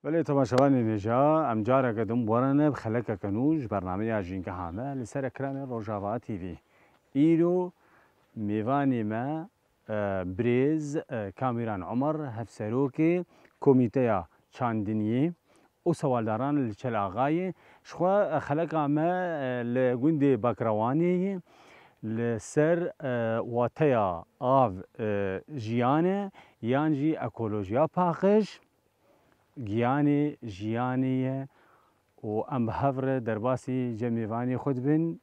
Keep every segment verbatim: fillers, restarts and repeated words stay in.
Belê temaşevanên hêja, em careke din bi we re ne bi xelekeke nû ji bernameya Jîngeha me li ser ekranê Rojava T V. Îro mêvanê me, e, birêz, e, Kamîran Omer, hevserokê Komîteya Çandiniyê û Sewaldaran li Çel Axayê. Ji xwe, e, xeleka me, e, li gundê Bakrewanê ye, li ser, e, wateya av, e, jiyan e, yan jî ekolojiya paqij, giyanê jiyanê ye û em bi hev re derbasî cem mêvanê xwe dibin.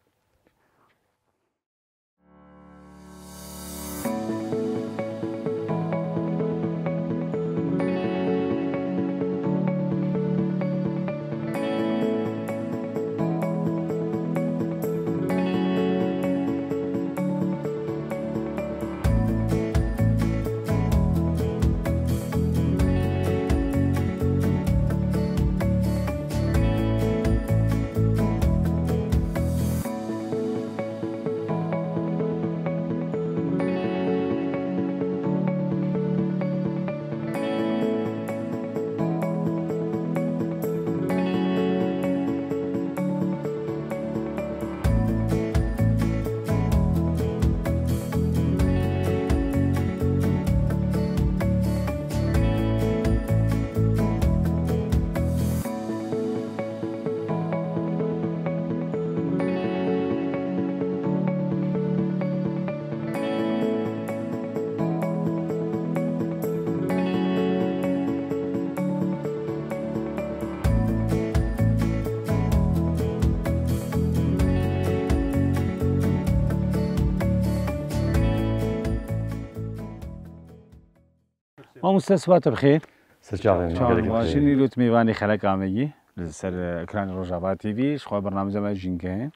Mamoste, siba te bi xêr. Ser çavên Çawa gelek bi başî, xêr. Îro tu mêvanê xeleka me yî li ser, e, ekranê Rojava T V, ji xwe bernameyê me Jînge-,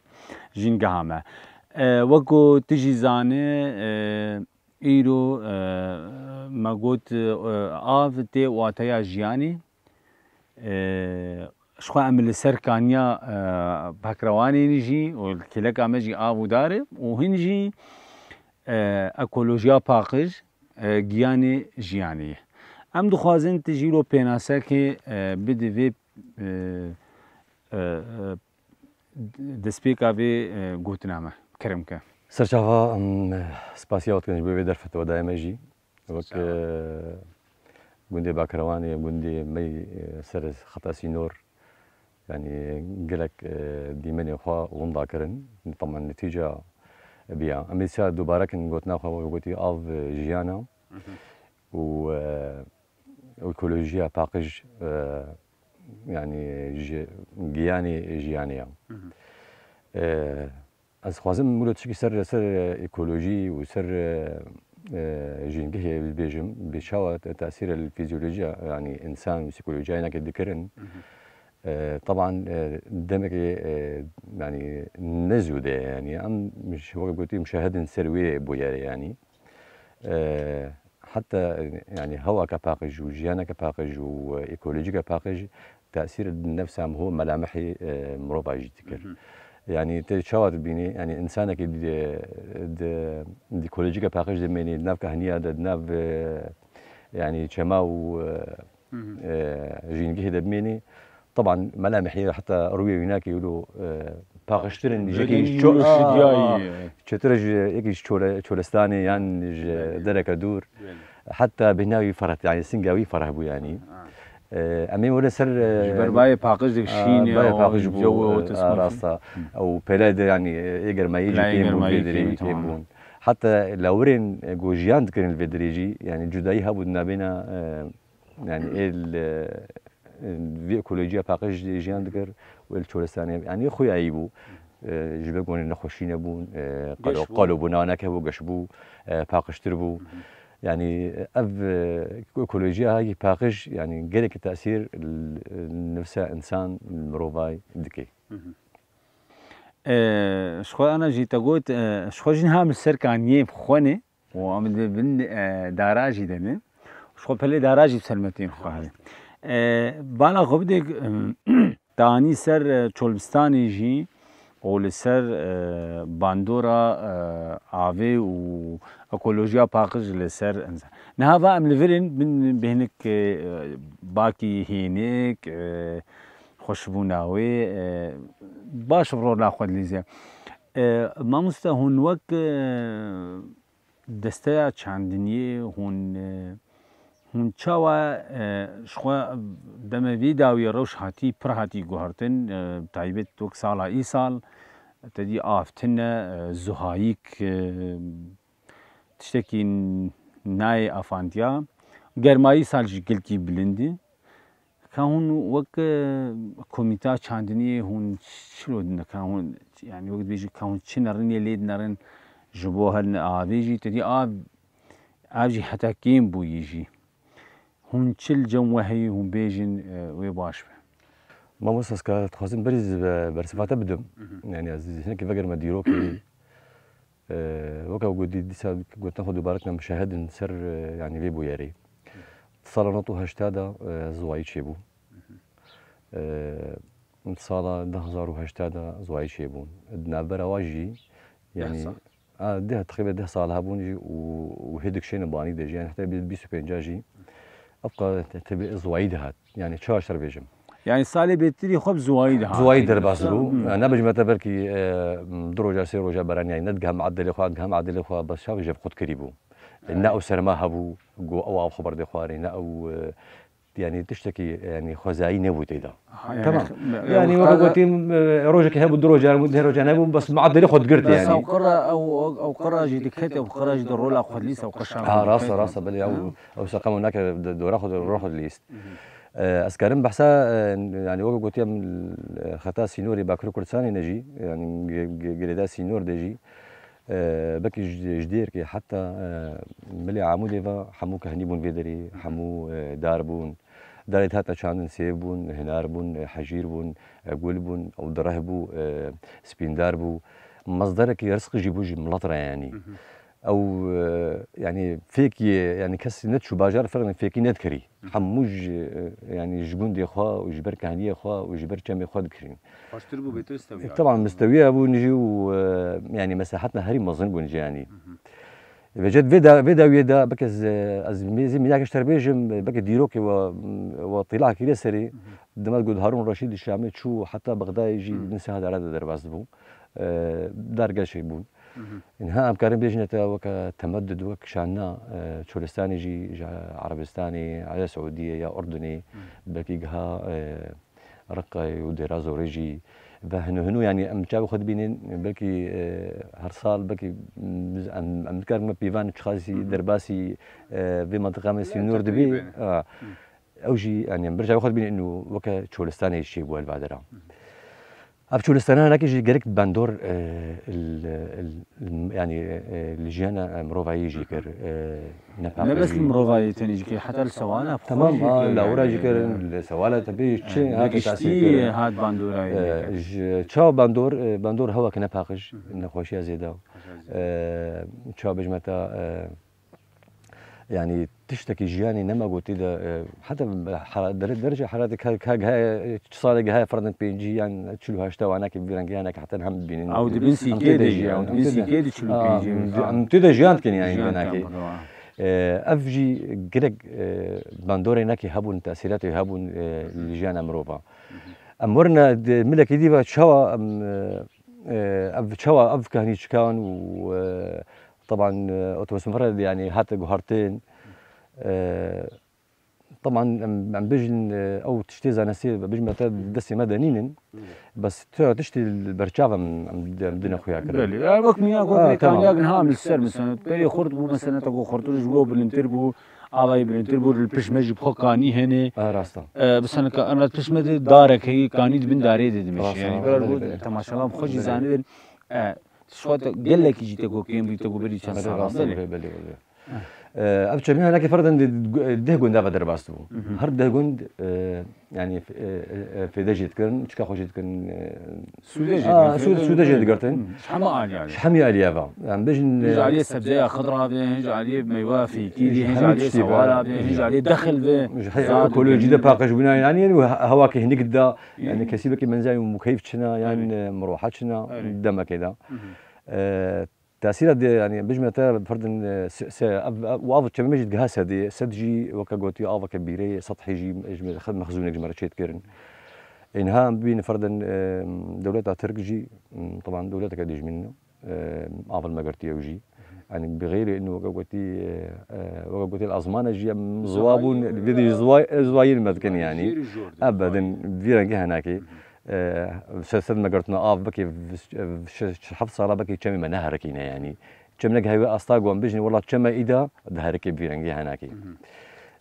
Jîngeha me. E, wek ku tu jî zanî, e, îro, e, me got, e, av tê wateya jiyanê. E, ji xwe em li ser kaniya, e, Bakrewanê jî û kêleka me jî av û dar e û hin jî, e, ekolojiya paqij, e, giyanê jiyanê ye. Em dixwazin tu jî îro pênasekê, e, bidî vê, e, e, e, destpêka vê, e, gotina me. Kerem ke. Serçava, em, e, spasiya we dikin ji bo vê derfet we daye me jî. Wek, Serçava. E, gundê Bakrewanê, gundê me, e, ser xeta sînor, yanî gelek, e, dîmenê xwe winda kirin. Temen netîca biya. Em ê siya dubare kin gotina xwe, wek gotî av, e, jiyan e. Mhm. Û, e, ekolojiya paqij, e, yanî ji giyanê jiyanê ye. Mhm. E, Ez dixwazim wilo tiştekî ser, ser ekolojî û ser, e, e, jîngehê bibêjim, bi çawa te-, tesîre li fîzyolojiya, yanî însan û psîkolojiya hinekê dikirin. Mhm. E, teban, e, demekê, e, yanî ne zû de ye, yanî em ji, weke gotî, muşahedin ser wê bûyerê, yanî. E, heta, yanî hewake paqij û jiyaneke paqij û, e, ekolojîke paqij tesîr di nefsa miho melamehî, e, mirova jî dikir. Mhm. Yanî te çawa dibînî, yanî însanekî di, di, di ekolojîke paqij dimênî, di nav kahnîya de, di nav, e, yanî çema û, e, Mhm. e, jîngehê de bimênî, teban melamehî heta rûyê wî nake wilo, e, paqijtirin ji yekî ji ço-, Bedî şidiyayî. Çetir ji yekî ji çole-, çolistanê yan ji Belê. dereke dûr. Belê. Heta bêhna wî fereh, yanî singa wî fereh bû yanî. Ha. E, em ê were ser, e, Ji ber bayê paqij de a, şîn e, bayê o paqij bû, cew e, o a, tesma rasta. Hı. Ew pêlay de yanî, e, ê germayî jî Pêlayê kêm bûn, germayî vê derê kêm, kêm tamam. bûn. Heta lawirên, e, ku jiyan dikirin li vê derê jî, yanî cudayî hebû di navbêna, e, Yanî êl, e, vî ekolojiya paqij jî jiyan dikir û êl çolistanê, yanî xuya yî bû. E, ji ber ku nexweşî nebûn, e, qalo, Geş bû. qalo bû, nanek hebû, geş bû, e, paqijtir bû. Hı hı. Yanî ev, e, ekolojiya hayî paqij, yanî gelekî tesîr li, li nifsa însan, li mirovay dike. Hı hı. E, ji xwe ana jî te got, e, ji xwe jî niha min ser kaniyê xwe ne. û em di bin, e, dara jî de ne. Ji xwe pelê dara jî bi selmetên xwe heye. E, bala xwe bidê, e, te anî ser, e, Çolistanê jî, û li ser, e, bandora, e, avê û ekolojiya paqij li ser. Niha va em li vir in bin bêhnik, e, bakî hênik, e, xweşbûna wê, e, baş rola xwe dilîze. E, mamoste, hûn wek, e, desteya çandiniyê hûn, e, hûn çawa, e, ji xwe deme vî dawî rewş hatî, pir hatî guhertin, e, taybet wek sala îsal, te dî av tune, e, zuhayîk, e, tiştekî nayê afandiya. Germayî sal jî gelkî bilind e. Ka hûn wek, e, komîta çandiniyê hûn çilo dine? Ka hûn, yani wek dibêjî, ka hûn çi nerinê lê dinerin ji bo her ne avê jî? Te dî av, av jî heta kêm bûyî jî. Hûn çi li cem we heyî hûn bêjin, e, wê baş be? Mamoste, ez ka dixwazim berî be-, bersiva te bidim. Mhm. Yani ez hinekî vegerime dîrokê. E, weke ku dî-, dîsa gotina xwe dubare dikim, em şahid in ser, e, yani vê bûyerê. Sala nod û heşta de, e, ziwayî çêbû. E, sala du hezar û heşta de ziwayî çêbûn. Di navbera wa jî, Deh yani, sal. A, deh, teqrîben deh sal hebûn jî û, û hê dikişêne banî de jî, yani heta bîst û pênc jî. Ev qas te-, tevî ziwayî dihat. Yani çawa şer bêjim? Yani salê bêtirî xwe bi ziwayî dihat. Ziwayî derbas bû. Hmm. Yani nebêjime te belkî, e, du roja, sê roja beran yani ne digiham edilê xwe, digiham edilê xwe bes çav jê bi qut kirî bû. Evet. Ne ew serma hebû, ku ew av xwe berdê xwarê, ne ew, e, yani tiştekî, yani xwezayî nebû tê de. Ha, yani Tamam. x-, Yani ew weke qada gotî, e, rojekê hebû, du roja hebû, deh roja nebû, bes muadilê xwe digirt Bes yani. ew qira, ew, ew, ew qira jî diket, ew qira jî di rola xwe dilîst, ew qişan Ha, xwe rast e, diket. rast e, belê ew, Ha. ew seqem û nake di dora xwe, di rola xwe dilîst. Mhm. E, ez karim behsa, e, yani weke gotiyam, e, xeta sînorê Bakur Kurdistanê ne jî, yani gi-, gi-, girêda sînor de jî, E, belkî ji, ji dêrkê heta, e, milê Amûdê ve hemû kehnî bûn vê derê, hemû, e, dar bûn. Darê dihatina çandin sêv bûn, hinar bûn, e, hejîr bûn, e, gul bûn, ew direh bû, e, spîndar bû. Mezderekî rizqî jî bû ji milet re yanî. Mhm. Ew, e, yanî fêkiyê, yanî kes nediçû bajar, ferqê fêkî nedikirî. Hemû ji, e, yanî ji gundê xwe û ji ber kehniyê xwe û ji ber çemê xwe dikirîn. Xweştir bû, bêtir stewî. E, teban mistewî hebûn jî û, e, yanî meslahetina herî mezin bûn jî yanî. Mhm. Vêcet vê da-, vê dawiyê de belkî ez, ez mê-, zî mînakê ji te re bêjim, belkî dîrokê we, we tîla kiriye serê, Mhm. dema ku Harûn Reşîd ji Şamê çû heta Bexdayê jî Mhm. bin sehda re de derbas dibû. E, dargeşê bûn. Mhm. Niha em karin bêjine te weke temeddud, wek şanna, e, Çolistanê jî, ji Erebistanê, ya Seûdiyê, ya Urdunê, Mhm. belkî giha, e, Riqayê û Dêra Zorê jî ve hino hino, yanî em çavê xwe dibînin, belkî, e, her sal, belkî biz, em, em dikarin me pîvan çiqasî Mhm. derbasî, e, vê mentiqa me sînor dibî. Ha. Mhm. Ew jî, yanî em bir çavê xwe dibînin û weke Çolistanê jî çêbû helbadera. Mhm. Ev Çolistana hinekî jî gerek bandor, e, l-, l-, l-, yanî, e, li jiyana, e, mirovayî jî kir, e, ne Ne bes li paqijî. mirovayî tenê jî kir, heta li sewana xwe Tamam, jî ha, kir, lawira yani, jî kirin, e, li sewala tebî çi e, hate giştî tasîr kirin. hat bandorayê E, nekir. ji çawa bandor, e, bandor hewa ki ne paqij, Hı hı. nexweşiya zêde. Nexweşiya zêde. E, çawa bêjme te, e, Yanî tiştekî jiyanê nema gotî de, e, heta hera-, dere-, derece heraretê ka, ka, ka, e, çi salê gihaye ferdin pêncî yan çil û heşta wanekî bi vî rengî yanekî heta hem dibînin. Ew di bin Em sîkê tê de de jiyan, jiyan, em em tê de tê de çil û ha, pêncî, em, ha. em tê de jiyan dikin yanî Jiyan binakê. dikin, ha. E, ev jî girek, e, bandorê nekî hebûn, tesîratê hebûn, e, li jiyana mirova. Em werine di milekî dî ve çawa em, e, e, ev çawa ev kahnî çikan û, e, Teban, e, otobusên vir re, yanî, hate guhertin. E, teban, em, em bêjin, e, ew tiştê zanestî, bêjin me te destê me de nînin. Bes tu tiştê li berçav em, em, em dine xuya kirin. Belê. Ya, wek mîna ku Ha, vê tamam. kaniya niha em li ser, mesela, perê xurt bû, mesela, te ku xurtir ji bo bilintir bû, avayî bilintir bû, li pişt me jî bi xwe kanî hene. Ha, rast e. E, mesela, ka, em li pişt me de darek heye, kanî di bin darê de dimeşe. Rast e, Yani, belê, biraz bu belê. temaşalan xwe jî Belê. zanibin. E, Şuwate gelekî jî te ku kêm bû, te ku berî çend Belê, salan, rast e, belê. belê, belê, belê. Ev çemê hinekî ferden di deh gunda ve derbas dibû. Her deh gund, e, yanî, e, e, fêde jê dikirin, çika xwe jê dikirin, e, Sûde jê dikirin, sûde jê digirin. Ji hemî aliyê. Ji hemî aliyê ve. Em bêjin, Hin ji aliyê sebzeya xidra be, hin ji aliyê meywe fîkî be, hin ji aliyê sewara be, hin ji aliyê dexil be. Ji heyî ekolojî de paqij bûna, yanî, yanî hewakê hinik da, yanî, kesî wekî menzayî mukeyf çina, yan, e, miroha çina, demekê de. E, tesîra de, yanî, bijme te firdin, e, se, se, ev, ev, û av çemê jî digiha sedê, sed jî weke gotî aveke bîrê, sed hî jî ji me, xed mexzûnek ji me re çêdikirin. Ê niha em bînin firdin, e, dewleta Tirk jî, m, teban dewleteke dijmin e, av li me girtiye ew jî. Yanî bi xeyrê ino weke gotî, e, e, weke gotî li ezmana jî em ziwa bûn, vê de jî ziwa, ziwayên me dikin yanî. Ebedin vî rengî henakê. E, ser sed me girtine av, belkî v-, v-, şeş heft sala belkî çemê me neherikîne yanî. Çem neke hewê asta ku em bijîn, wela çeme îda diherike vî rengî henakê.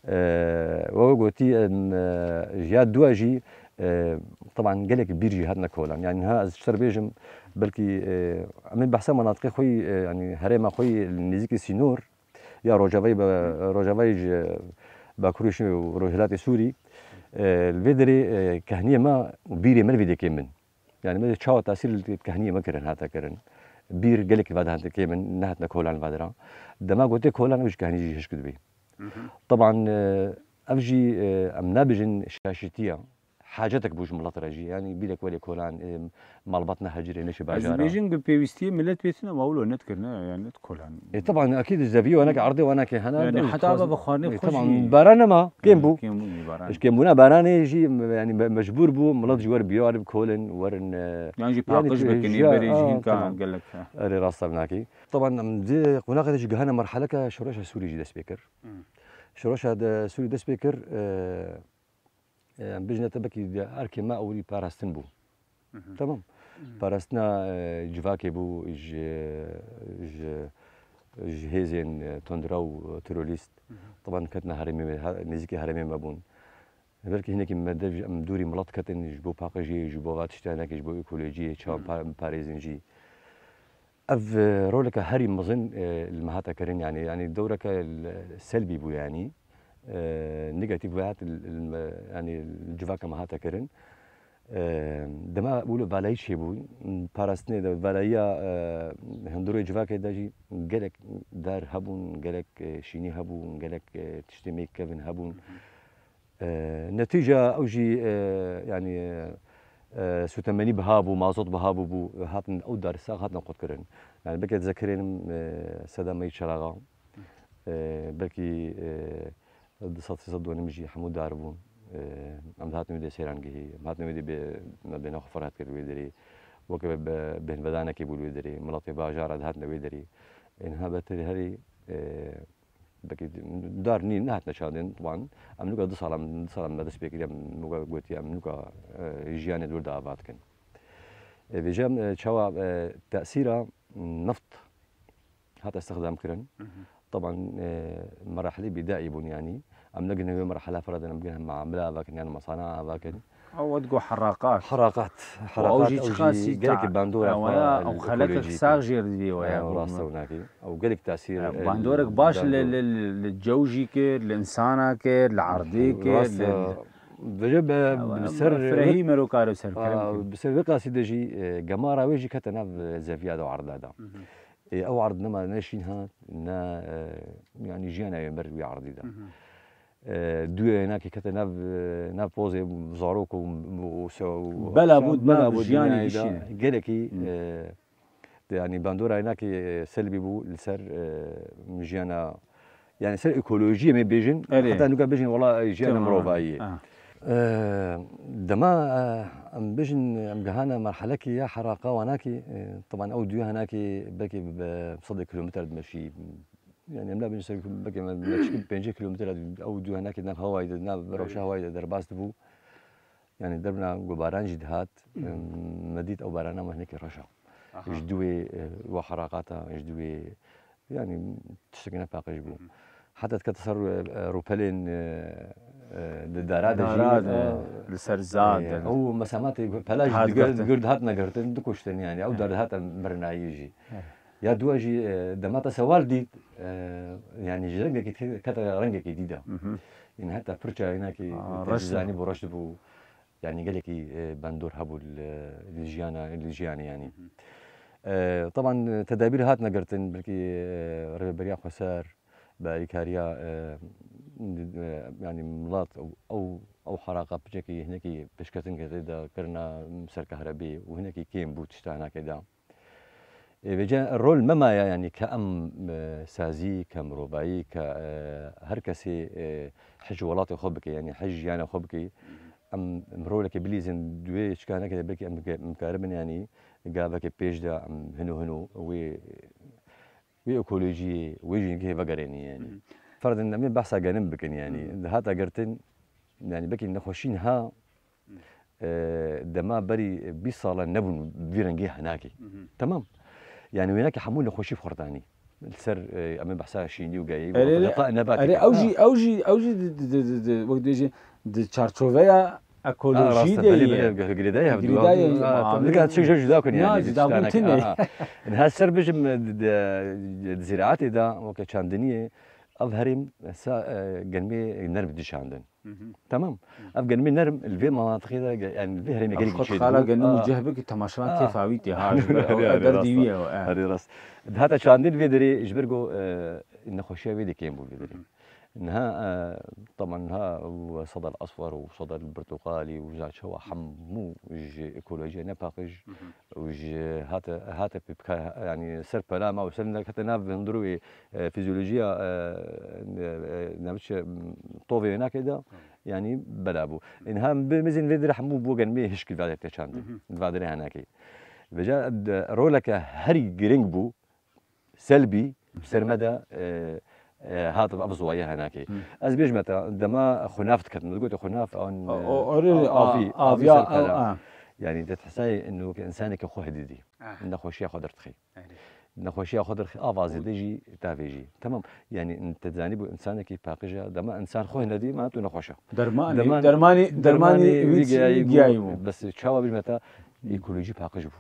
E, weke gotî, em, e, ya dua jî, e, teban gelek bîr jî hatine kolan. Yanî niha ez ji te re bêjim, belkî, e, em ê behsa menatiqê xwe yî, e, yanî herêma xwe yî li nêzîkî sînor ya Rojavayê be, Rojavayê ji Bakurê Şî û Rojhilatê Sûrî, e, li vê derê, e, kehniyê me û bîrê me li vê dekê min. Yanî me çawa tesîr li kehniyê me kirin, hate kirin. Bîr gelek li va de hate kêm in, nehatine kolan li va de re. Dema gotê kolan ew ji kehnî jî hişk dibê. Teban, e, ev jî, e, em nabêjin şaşîtiya. Hacetek bû ji milet re jî. Yanî bîrek welê kolan, e, malbat nehecirê, neçe bajara. Ez bêjin bi pêwîstiyê milet pêtin ew awlo net kirine, yani net kolan. E, teban, akîd zevî weneke, erdê weneke hene. Yani heta be bi xwarinê xwe jî. Teban, baran nema, kêm bû. Kêm bû, baran. Ji kêmbûna baranê jî, yani me-, mecbûr bû, milet jî wer bîra were bikolin, werin, e, yani jî paqij bikin, ê berê jî hin ka gelek. Erê, rast binakî. Teban, em di qonaxê de jî gihane merheleke şoreşa Sûrî jî dest pê kir. Şoreşa de Sûrî dest pê kir, e, e, em bijne te bekî di erkê me ewilî parastin bû. Tamam. Parastina, e, civakê bû ji, ji, ji hêzên, e, tundra û terorîst. Teban ketina herêmê me, ha-, nêzîkî herêmê me bûn. Belkî hinekî me dev em dûrî milet ketin ji bo paqijiyê, ji bo va tişta hinekî, ji bo ekolojiyê, çawa pa-, parêzin jî. Ev, e, roleke herî mezin, e, li me hate kirin, yani, yani dewreke li-, selbî bû, yani, e, negatîf ve hat, li-, li me, yani, li civaka me hate kirin. E, dema wilo velayî çêbû, parastinê de velayiya, e, hundirê civakê de jî gelek dar hebûn, gelek, e, şînî hebûn, gelek, e, tiştê mêk kevin hebûn. E, netîca ew jî, e, yanî, e, e, sûtemenî biha bû, mazot biha bû, bû, hatin ew dar sax hatin qutkirin. Yani belkî ez dizekirênim, e, seda me yî çiraxa, e, belkî, e, du sed sê sed donim jî hemû dar bûn. E, em dihatin wê dê seyran gihî, em hatin wê dê bê, me bêhna xwe ferhat kir wê derê. Weke be, be, bêhnvedanekê bû li wê derê. Miletê bajara dihatin wê derê. Ê niha betir herî, e, Belkî dar nîn, nehatine çandin, teban. Em nuka du sala, du sala me dest pê kiriye, em nuka gotiye, em nuka, e, jiyanê dûr de ava dikin. E, vêje em, e, çawa, e, tesîra neft hat istixdam kirin. Teban, e, merahilê bîdaî bûn yanî. Em negine wê merahila fira de em bigine muamela ava kin, yan mesana ava kin. Ew wet got heraqat. Heraqat. Û ew jî çiqasî gelekî bandora xwe ew xelekek sax jê re divê waya. Rast ew nakî. Ew gelek tesîr, e, bandorek baş li, li, li, li cew jî kir, li insana kir, li erdê kir, rast, li, e, vêce be, bi ser firehî merokar û serkerem kir. Bi ser vê qasî de jî, e, gemara wê jî kete nav, e, zeviya de û erda de. Ê, ew erd nema ne şîn hat, ne, e, yanî jiyana wê mir wî erdî de. E, duyê hinekî kete nav, e, nav pozê zarok û, û, û se-, û bela bû, bela nav bû jiyanê dinyayê de. Gelekî, e, de, yanî bandora hinekî, e, selbî bû li ser, e, jiyana, yanî ser ekolojiyê me bêjin, heta nuka bêjin, wela, e, jiyana mirovayî ye. Eee, dema, eee, em bijin, em gihane merhelekî ya heraqa wanakî, eee, teban ew duya hinakî belkî bi sedê kilometre dimeşî. Yani em nabin ser belkî me, me çikin pêncî kilometre ew duya hinakî nav hewayê de, nav rewşa hewayê de derbas dibû. Yani derbna ku baran jî dihat, em, me dît ew barana me hinekî reş a. Ji duwê, eee, wa heraqata, ji duwê Yani tiştekî ne paqij bû. Heta dikete ser, e, rûpelên, e, e, di dara de jî, dara de, e, li ser zad e, de. Ew mesematê pela jî digir, digir dihat negirtin, dikuştin yani. Ew dar dihat mirinayî jî. Ya dua jî, e, dema te sewal dît, e, yanî ji rengekî te-, kete rengekî dî de. Mhm. Yanî heta pirça hinekî Aa, te reş e. Zanî bû reş dibû. Yanî gelekî, e, bandor hebû li, li jiyana, li jiyanê yanî. Mhm. E, teban, e, tedabîr hatine girtin, belkî, e, Rêveberiya Xweser, bi alîkariya, e, e, yanî milat ew, ew, ew heraqa piçekî hinekî pêşketin ke tê de kirina ser kehrebe û hinekî kêm bû tişta hinekê de. Ê, vêca rol me maye, yanî ke em, e, sazî, ke mirovayî, ke, e, her kesê, e, hij welatê xwe bike, yanî hij jiyana xwe bike. Em, em roleke bilîzin duê çikaneke de belkî em ke-, em karibin, yanî gaveke pêş de em hino hino wê, wê ekolojiyê, wê jîngehê vegerênî, yanî. Hı hı. Ferdin em ê behsa genim bikin, yanî. Hı hı. Hata girtin, yanî belkî nexweşî niha e, dema berî bîst sala nebûn vî rengî henakê. Mhm. Temam. Yani wênakê hemû nexweşî bi xwe re danî. Li ser, e, em ê behsa şînî û geyî û Erê, erê, nebatê erê, kir. Ew jî, Ha. ew jî, ew jî di, di, di, di, di, wek dibêjin, di çarçoveya Ha, rast e, ekolojiyê de belê, ye. Belê, girêdayî hevdû. Girêdayî, Ha, muamele nika tiştek ji cuda kun Ya, yani, cuda bûn tiştane. Tine. Ha. Niha ser bijim, e, di, di, di ziraatê de, weke çandiniyê, ev herêm, sa, e, genmê nerm dişandin. Mhm. Tamam. Hı. Ev genimê nerm li vê manatiqê de ge-, yani li vê herêmê Ev gelekî xwe çê dixala dibû. Genim û Ah. ceh bikî temaşevan Ah. kêfa wî tê ha ji ber Herê, ew herê, ev rast e. Dî wî ye, eh. Herê rast. Di hata çandin vê derê ji ber ku, e, nexweşiya wê de kêm bû vê derê. Hı hı. Niha, e, teban niha û sedel esfer û sedel birtuqalî û zaçewa hemû ji ekolojiya nepaqij Hı hı. û ji hate, hate pê bika-, yani ser pelama û ser nekete nav hundirû wê, e, fizyolojiya, e, e, e, navçe, m, tovê wênakê de, Tamam. yani bela bû. Hı. Ên hem bi mizin vê dire hemû bû gen mê hişkî vadek te çandin. Hı hı. Vadire henekê. Veca de roleke herî giring bû, selbî, ser me de, e, e, hat ev ziwaye henekê. Hı. Ez bêjme te, dema xunaf diketin, gote xunaf an, O, e, o, orê, a, a, avî, a, avî ya, ser pela. A, a. Yani te hesayê inu ke insaneke xwe hididî. Ah. Nexweşiya xwe derdixî. Erê. Nexweşiya xwe derdixî, ava zêde jî tavê jî. Tamam. Yani te zanî bû insanekî paqij e, dema insan xwe hinedî, ma tu nexweş e. Dermanê, Derman-, dermanê, dermanê dermanê wî wî giyayî bû. Giyayî bû. Bes çawa bêjme te, ekolojî paqij bû.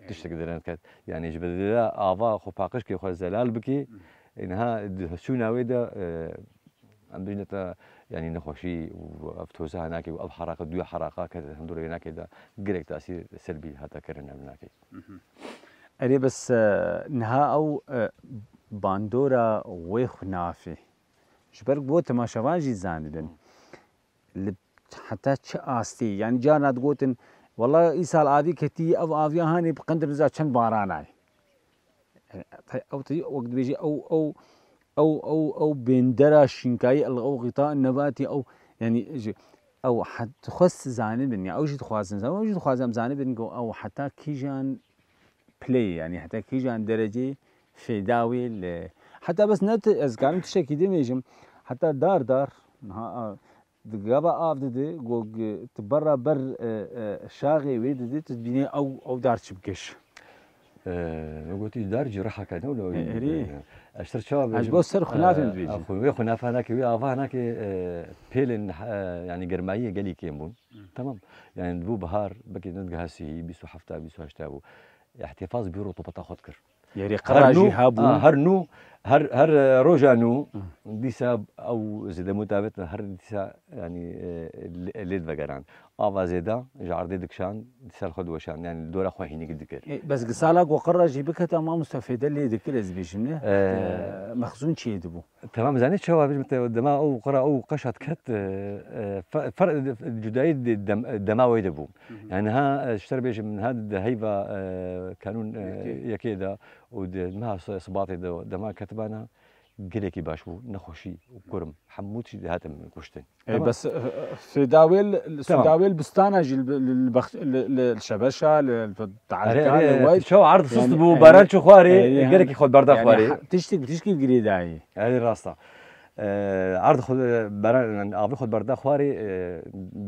Tiştek dereng ket. Yani ji bedela ava xwe paqij ke xwe zelal bikî, Hı. Niha di hesûna wê de, e, em bêjine te, yani nexweşî û ev toza henakê û ev heraqa, duya heraqa ke hundirê wênakê de gelek tasîr selbî hate kirin evnakê. Mhm. Erê bes, e, niha ew, e, bandora wê xunafê. Ji ber ku bo temaşevan jî zanibin. Hı. Li heta çi astî? Yani carna digotin, "Wela îsal avî ketî, ev aviya hanê bi qendir niza çend baran ay." Yani, te-, ew te-, wek dibêjî, ew, ew, ew, ew, ew bêndera şînkayî, el-, ew xita nebatî, ew, yani, ji, ew het-, dixwest zanibin, ya ew jî dixwazin zan-, ew jî dixwazin em zanibin ku ew heta kîjan pileyê, yani heta kîjan dereceyê fêda wê li, heta bes ne ti-, ez karim tiştekî din bêjim, heta dar dar, niha, a, Di gava av dide, go, g-, tu berra ber, e, e, şaxê wê dide, tu dibînî ew, ew dar çi bikeş. E, me gotî dar cî riheke ne wilo. E, erê. E, ez ser çawa Ez bêjim? Bo ser xunafên E, dibêjim. Xwe, wê xunafanakê, wê avanakê, e, pêlên, e, yani germayiyê gelî kêm bûn. Hı. Tamam. Yani dibû bihar, belkî ne digiha sî, bîst û heft, bîst û heşt bû. Îhtîfaz bî rutubeta xwe dikir. Yerê Her qira jî nû, hebû. Ha, her nû, her, her, e, roja nû, Hı. dîsa ew zêde mutavêt, her dîsa, yani, e, lê, lê divegeran. Ava zêde ji erdê dikişand, dîsa li xwe diweşand, yani dora xwe hînîk dikir. E, bes gisala ku qira jî bikete, mamoste fêde lê dikir, ez bêjim, ne? E, E, mexzûn çê dibû. Temam, zanî çawa bêjim te, dema ew qira ew qeşa diket, e, e, fe-, fer-, cudayî de-, dem-, dema wê de bû. Hı hı. Yani ha, e, ji te re bêjim, ha di heyva, e, kanûn, e, Yekê. Yekê de û di meha si-, sibatê de dema ketibana gelekî baş bû, nexweşî û kurm. Hemû tiştî dihatin kuştin. E, Tamam. Bes, e, e, fêda wê li, Tamam. Fêda wê li bistana jî li, li, li bex-, li, li, li şebeşa, li, li Erê, tealika, erê, li wayt. Çawa erd sist Yani, bû, yani, baran çi xwarê, yani, gelekî xwe berda yani, xwarê. Ha, tiştik, tişkî girêdayî. Erê, rast e. E, erd xwe, baran, yani, avê xwe berda xwarê, e,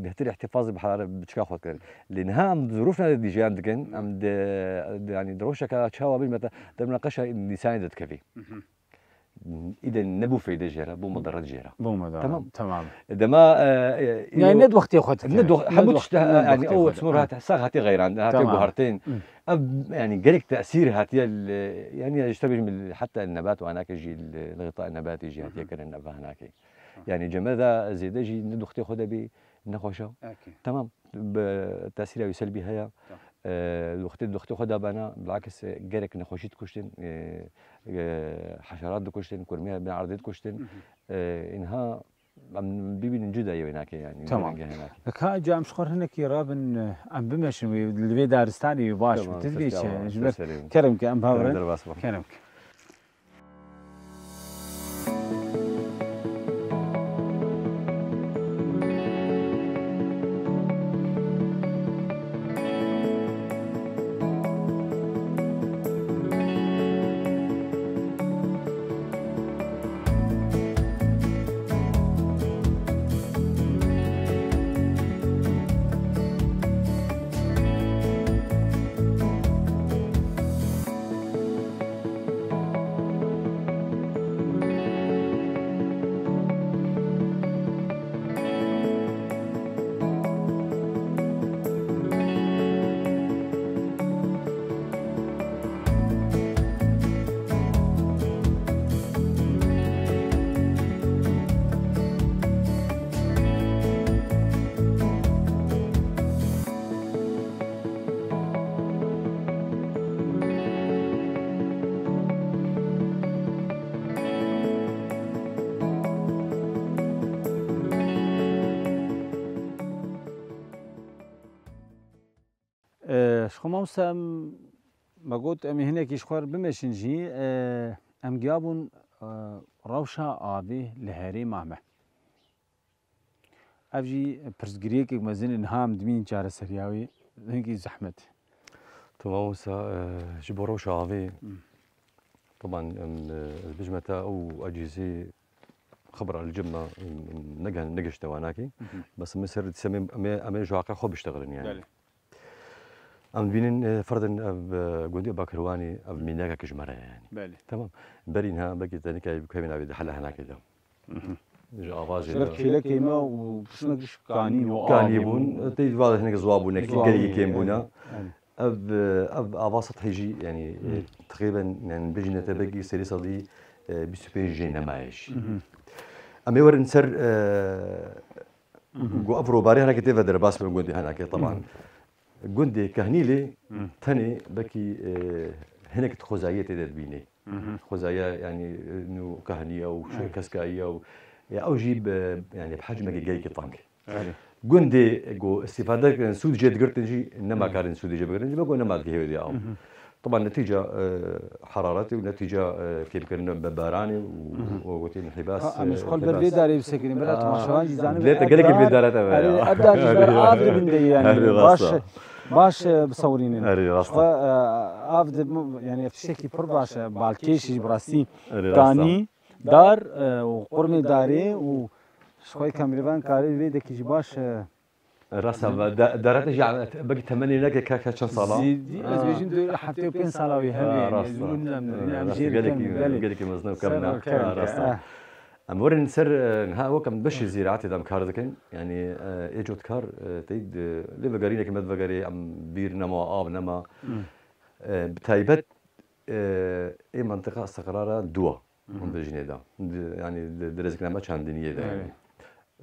bêhtir îhtîfaz bi hara-, biçika xwe kir. Lê niha em di zirûfna de jiyan dikin, em de, de, yani, di rewşeke çawa bî, meta, di münaqeşa însanî de dikevî. Mhm. Îde nebû feyde jê re, bû mudarret jê re. Bû mudarret, Tamam. tamam. Dema, e, e, Yani ino ne di wextê xwe dike. Ne di wex-, Ne hemû di wext-, tişt, ne di yani, wextê ew xwe dike. Çimur hate, sax hate xeyran, hate Tamam. guhartên. Hı. Ev, yani, gelek tesîr hatiye li, yani, ji te bêjim, heta nebat û anake jî, li, li gıta nebatê jî hatiye Hı hı. kirin ev anake. Hı. Yani, ceme de zêde jî ne di wextê xwe de bî nexweşa. Okey. Tamam. Bi tesîra wî selbî heye. Tamam. E, di wextê, di wextê xwe de bana, bilakis, e, gelek nexweşî dikuştin, e, e, heşerat dikuştin, kurmiya bin erdê dikuştin. Hı hı. E, inha em bibînin cuda yê wênakê, yani, Tamam. cuda yê wênakê. Ka ca em ji xwe hinekî rabin, em bimeşin wê, li vê daristanê wê baş Tamam, bi. Ti ses vê çi? devam, Ji ber ses verin. kerem ke em Kerem bavrin. derbas bû. Kerem ke. E, ji xwe mamoste em, me got, em ê hinekî ji xwe re bimeşin jî, e, em giya bûn, e, rewşa avê li herêma me. Ev jî pirsgirêkek mezin e, niha em dimînin çareseriya wê, hingî zehmet. Tamam, wisa, e, ji bo rewşa avê, Hmm. taban, em, e, ez bijime te ew ecîzî xibra li cib me, em, em, nege-, negişte wanakî. Mhm. Bes min ser dîse em ê, em ê, em ê ji haqê xwe biştexilin yani. Belê. Em dibînin, e, ferdin ev, e, gundî Bakirwanî, ev mînakek ji me re ye yani. Belê. Tamam. Berî niha belkî te nikayî bikevî navê di hela hinakê de. Mhm. Ji avazê Şeref de. Çêlekê me û kişmek ji kanî û Kanî avê bûn. bûn. Tê di va hinek ziwa bûne, Ziwa gelî bûne. kêm bûne. Evet. Ev, e, ev ava sethî jî, yani, e, Hı. teqrîben, yani, bijîne te belkî serî sedî, e, bîst û pênc jê nemaye jî. Mhm. Em ê werin ser, e, Mhm. ku ev robarê hinekî tê ve derbas bin gundê hinekê, teban. Mhm. Gundê Kehnîlê Hı. tenê belkî, e, hinek xwezayiyê tê de dibînê. Mhm. Xwezaya, yani, e, nû kahniya û Evet. keskayiya û, ya ew jî bi, yani, bi hecmekî gelkî teng. Evet. Gundê ku îstîfade kirin, sûd jê digirtin jî, nema Evet. karin sûdê jê bigirin, ji ber ku nema dihê wê de ew. Mhm. Teban netîca, e, heraretê û netîca, e, kêmkirina bebaranê û, Mhm. û gotin hibas, Ha, em ji e, xwe li ber hibas. vê darê bisekinîn, bira Aa, temaşevan jî zanin. Lê te gelekî Ev dar, vê dara te be erê, ya. ev dar ji ber Erê, av erê. dibin de yani. Erê, Baş, rast e. baş, e, bisewirînin. Erê, rast e. Xwe, e, av di, yani, ev tiştekî pir baş e, balkêş jî bi rastî Erê, rast e. kanî, dar, e, û qurmê darê û ji xwe ke mirêvan karê vê dekî jî baş, e, Rasa ve da-, darate jî, belkî temenê neke ka, ka çend sala? Zêdî, ez Ha. bêjim dê heftê û pênc sala wî hebe, Ha, yani, rast ez e. wî nizam, Ha, yani, rast e. jêr Gelekî, kem, belê. gelekî mezin û Ser kemne. û kemne, Ha, rast e. ha. Em werin ser, e, niha wek em beşê zîraetê de em kar dikin. Yani, e, ê cotkar, e, tey di, lê vegerîneke me divegerê, em bîr nema, av nema. Hı. E, bi taybet, e, ê mentiqa istiqrara dua. Hı hı. Hûn dijînê de. Di, yani, di, di rêzikname çandiniyê de, Evet. yani.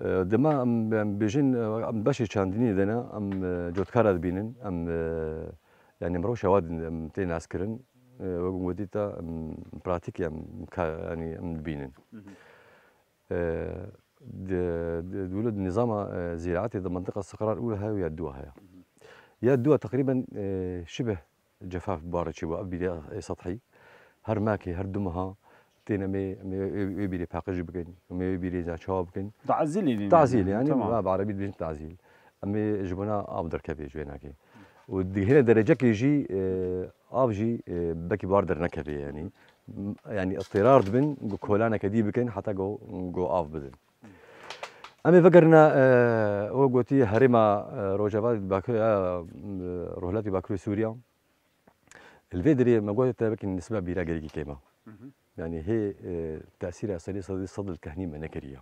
E, dema em, em bêjin, e, em beşê çandiniyê de ne, em, e, cotkara dibînin, em, e, yani, em rewşa wa din, em tê naskirin, e, wek gotî te, em pratîkê em ka-, yani, em dibînin. Hı hı. E, di, di, di wilo di nizama, e, zîraetê de mentiqa istiqrar û heye ya dua heye. Hı hı. Ya dua teqrîben, e, şibeh cefaf bi bar çêbû, ev bîrê ê sethî. Her mehekê, her du meha tên em ê, em ê wê, wê bîrê paqij bikin, em ê wê bîrê za çawa bikin. Tazîlê nîne. Tazîl, yani, Tamam. va bi erebî dibêjin tazîl. Em ê ji bona av derkeve ji wê nakê. Û di hêne derecekê jî, e, av jî, e, belkî bar dernekeve, yani. M-, yani, îtîrar dibin, ku kolaneke dî bikin, heta ku, ku av bidin. Em ê vegerine, e, wek gotî herêma, e, Rojava Bakur, e, Rojhilatê Bakurê Sûriya. Li vê derê me got te wekî nisba bîra gelekî kêm e. Hı hı. Yani hê e, tesîra serê sedî sed li kehnî me nekiriye.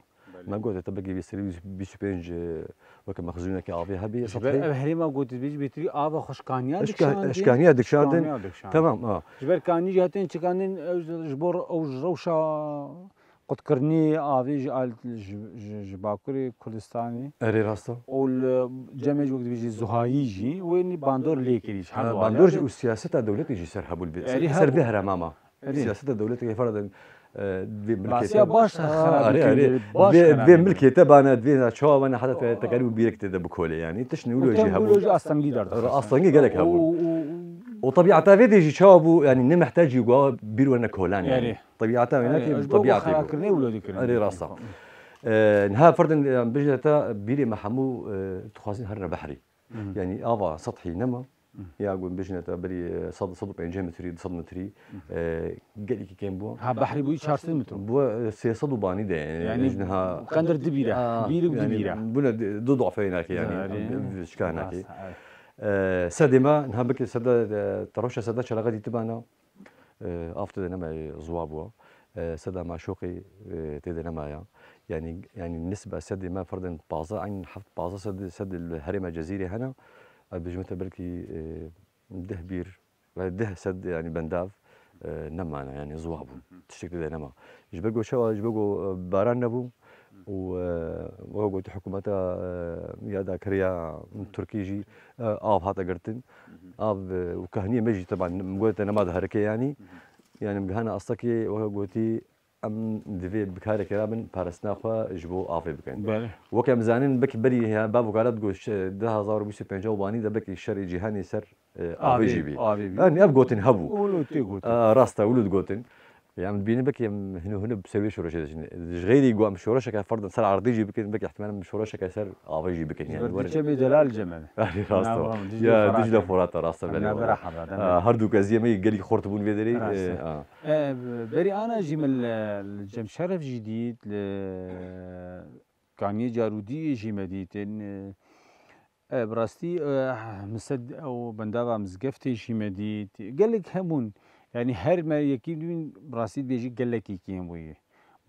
Me gote te belkî vê serî bîst û pênc e, weke mexzûneke avê hebê Ji ber sethê. Ev herêma gotî bêjî bêtirî ava xwe ji kaniya Eş dikişandin. kah- eş kahniya dikişandin. Kaniya dikişandin. Tamam ha. Ji ber kanî jî hatin çikandin ew ji- ji bo ew ji rewşa qutkirinê avê ji al- ji, ji, ji Bakurê Kurdistanê. Erê rasta. Û li cemê ji wek dibêjî Zuhayî jî wê bandor lê kirî ji her Ha, du bandor aliyê. Jî û siyaseta dewletê jî ser hebû li Erê ser, ser hebû. vê herema me. Erê. Siyaseta dewletê ferdin e, vê milkê Masiya te- baş Ha, xerab erê, dikin, erê. baş Vê, xerab vê dikin. milkê te bana vê çawa bana heta te tekerî û bîrek te de bikole yani. Tişt Û newlo tem jî gulo jî hebû. astengî derdixist. Astengî gelek Û- hebû. û- û- O tabiata vê de jî çawa bû yani ne mehtacî gua bîr wene kolan yani. Erê. Tabiata wê Erê, nake ji bo tabiatê bû. xerabkirinê wilo dikirin. Erê rasta. E, niha ferdin e, bijne te bîrê me hemû e, dixwazin herine behrî. Yani ava sethî nema. Ya gun bijne te berî e, sed, sed û pêncî metrî, du sed metrî e, gelekî kêm bû. Ha behrî bûyî çar sed metro. Bu e, sê sed û banî de yani. Yani Ji niha- qendir dibîre. Aa, Bîr û yani, dibîre. Bune du dofe nake yani. Zarî. Şkanake. Rasta, evet. Sedê me niha bikê sede e, te rewşa sede çelaxa dîtibana. E, av tê de nemaye ziwa bû. E, seda maşoqî e, tê de nemaya. Yani yani nisba sedê me ferdin pazdeh, eyn heft pazdeh sed sed li herêma Cezîrê hene. Ez bijim te belkî e, deh bîr ve deh sed yani bendav e, nemane yani ziwa bû. Tiştek tê de nema. Ji ber ku çawa, ji ber ku e, baran nebû û e, wek gote hikûmeta e, ya dagirkeriya Tirkî jî e, av hate girtin. Av e, û kahniyê me jî teban min gote nema diherike yani. Yani min gihane astekê wek gotî em divê bi kareke rabin parastina xwe ji bo avê bikin. Belê. Wek em zanin belkî berî ya bav û kala digot du hezar û bîst û pênc û banî de belkî şerê cîhanê ser e, avê jî bî. Avê bî. Yani ev gotin hebû. Û tê gotin. E, Rast e, wilo digotin. Yani dibînin belkî em hino hino ser wê şoreşê diçin. Ji xeyrî ku em şoreşeke ferdin ser erdê jî bikin, belkî ihtimal em şoreşeke ser avê jî bikin. Yani Berdiçe bê delal cemel. Erê rast e. Nava, Dijle Ya Furat Dijle yani. Furat e, rast e, belê, Navbera wala. Hevra, Ha, demê. Her du keziyê me gelî xort bûn vê derê. Rast e. E, ha. E, berî ana jî min li, li Cem Şeref jî dît, li Kaniyê Carûdiyê jî me dîtin. E, e, bi rastî e, Mised ew bendava Mizgeftê jî me dît. Gelek hebûn. Yani her me yekî dibîn bi rastî dibêjî gelekî kêm bûyî.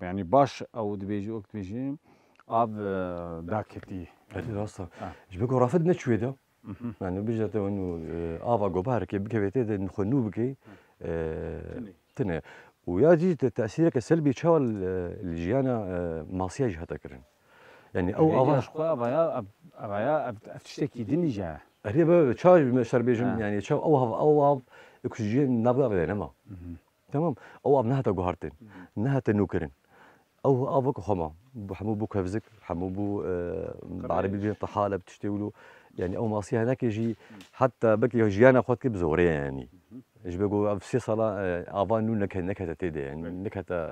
Yani baş ew dibêjî, wek dibêjî av e, daketî. Erê rast e. Ha. Ji ber ku rafet neçûyê de. Yani bijde te hûn e, ava gobareke bikevê tê de xwe nû bikê. E, Tune. Tune. Û ya jî te tesîreke selbî çawa li, li jiyana e, masiya jî hate kirin. Yani ew ava Ji xwe avaya, ev- avaya ev, ev tiştekî din jî. Erê be çawa me şer bêjim Ha. yani çawa ew av ew av oksîjen navê avê de nema. Tamam. Ew av nehate guhartin. Nehate nûkirin. Ew av wek xwe ma. Bu hemû bû kevzik, hemû bû e, bi erebî bîn tahale bi tiştê wilo. Yani ew masiya hinekê jî heta belkî jiyana xwe dikê bi zorê yani. Ji ber ku ev sê sala e, ava nû neke-, nekete tê de yani. Nekete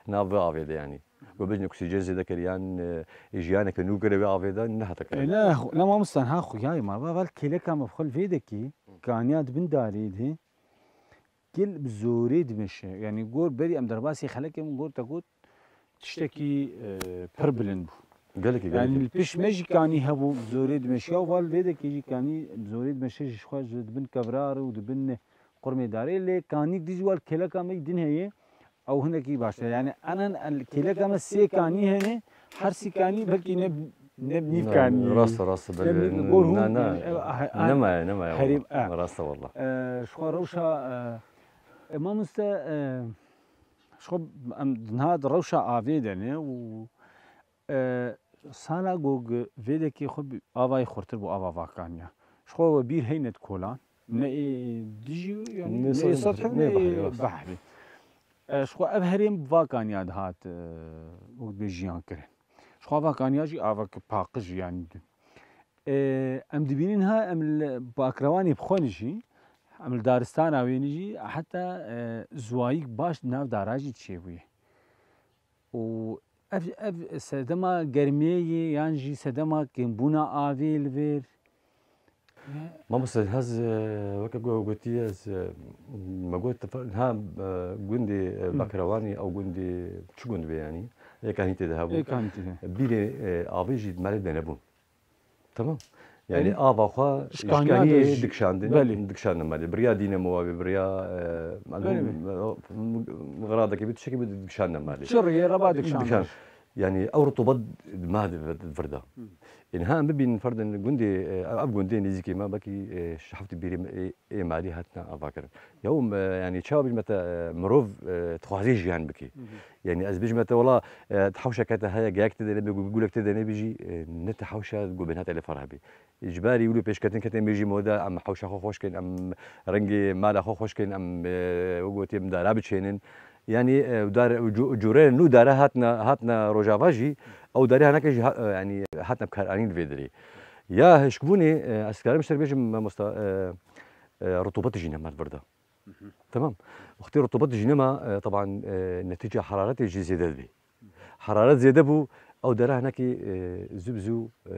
nav vê avê de yani. Ku bêjin oksîjen zêde kiriyan, e, jiyaneke nû kire vê avê de nehate kirin. E, ne, ne mamosta, ha xuyayê ma. Va vel kêleka me xwe li vê dekî, kaniya di bin darê de, gel bi zorê dimeşe. Yani gor berî em derbasî xelekê min gor te got, tiştekî e, pir bilind bû. Gelekî Yani gelekî. Li pişt me jî kanî hebû bi zorê dimeşiya û val vê dekê jî kanî bi zorê dimeşe ji xwe ji dibin kevrar û dibin qurmê darê lê kanî dij wal kêleka me din heye ew hinekî baş e. Yani enen el kêleka me sê kanî hene her sî kanî belkî ne ne nîv kanî. Rast rast Ne belê. nîv gor hûn Na na. yani, ev- ah- ah- Nemaye nemaye. herî- Wala. ah. Rast e wala. E, Ji xwe rewşa e, e, mamoste e, ji xwe em niha di rewşa avê de ne û e, sala gog vê dekê xwe bi avayê xurtir bû ava vakaniya. Ji xwe we bîr heyne di kolan. Ne ê dijî yani Ne ne ê sed- sethî ne ne behrî, ê rast. behrî. E, Ji xwe ev herêm bi vakaniya dihat e, wek dibê jiyan kirin. Ji xwe vakaniya jî avek paqij yani. E, em dibînin ha em li Bakrewanê bi xwe ne jî, em li daristana wê ne jî, heta e, ziwayîk baş di nav dara jî çêbûye. Û ev, ev sedema germiyê ye yan jî sedema kêmbûna avê li vêr? Mamoste ez e, weke ku gotiye ez e, me got te fe- ha e, gundê e, Bakrewanî ew gundê çi gund be yanî? Ê kanî tê de hebû. Ê kanî tê de. Bîrê e, avê jî di malê de nebûn. Tamam. Yani ava xwe ji kaniyê dikişandin, dikişandin malê. Biriya dînemo wabî, biriya, e, xira deke bî, tiştekî bî dikişandin malê. Çi riyê re ba dikişandin. Yani ew rutubet ma di vir de. Ên ha em bibînin ferdin gundê, e, ev gundê nêzîkê me belkî, e, şeş heft bîrê me, e, ê malî hatine avakirin. Ya û, e, yani çawa bî me te, e, mirov, e, dixwazê jiyan bikê. Yani ez bijme te wela, e, hewşeke te heye, geyek te de nebê, gu-, gulek te de nebê jî, e, ne te hewşa ku bêhna te lê ferh bî. Ji barî wilo pêşketin ketên bêjî moda, em hewşa xwe xweş kên, em rengê mala xwe xweş kên, em, e, wek gotî em dara biçênin. Yani, e, dar, cu-, cureyên nû dara hatine, hatine Rojava jî, ew darê hinekê jî ha-, e, yani hatine bikaranîn li vê derê. Ya hişkbûnê, e, ez karim ji te bêjim, mamosta, e, e, rutubet jî ne me li vir de. Tamam. Wextê rutubet jî nema, e, teban, e, netîca heraretê jî zêde dibê. Heraret zêde bû, ew dere hinekî, e, zû bi zû, e,